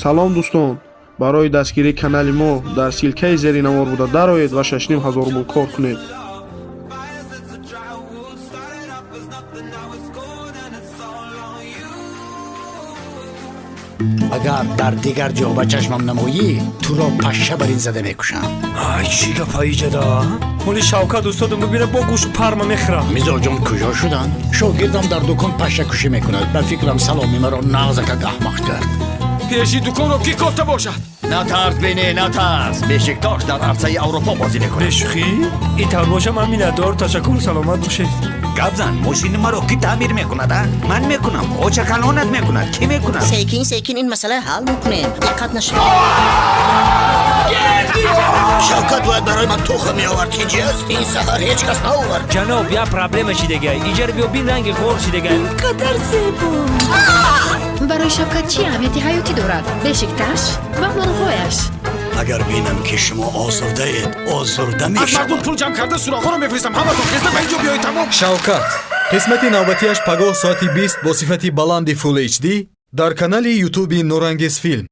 Салом, дӯстон! Барои дастгирии канали мо дар ссылка и зери навор буда дароед ва 6,5 ҳазор рубл кор кунед. Агар дар дигар ҷо ба чашмам намоӣ, туро пашша бар ин зада мекушам. Ай, чӣ гапа иҷада? Ҳоли Шавкат устодам бибина, бо гӯшу парма мехӯрам. Мизоҷон куҷо шуданд? Шогирдам дар дукон пашшакушӣ мекунад. Ба фикрам, саломи маро нағзакак аҳмақ кард. Пеши дуконро кӣ кофта бошад? Натарс, бене, натарс. Бешиктош дар арсаи Аврупо бозӣ мекунад. Бешӯхӣ? Ин тавр боша, ман миннатдор. Ташаккур, саломат бошед. Гап зан, мошини маро кӣ таъмир мекунад? А ман мекунам, оча калонат мекунад, кӣ мекунад? Секин секин ин масъала ҳал мекунем, диққат нашавед. Шавкат бояд барои ман тухм меовард. Ки аст? Ин саҳар ҳеҷ кас наовард. Ҷаноб, як проблема шидагай. Иҷара биё бин, ранги ғор шидагай. Қадар зебо! Барои Шавкат чӣ аҳамияти ҳаётӣ дорад? Бешикташ ва мурғҳояш. Агар бинам, ки шумо озурдаед, озурда Аз мешавам. мардум пул ҷамъ карда, суроғҳоро мефиристам. Ҳаматон хеста ба ин ҷо биёед, тамом. Шавкат, қисмати навбатиаш пагоҳ соати 20 бо сифати баланди Full HD дар канали Ютуби Нурангез Филм.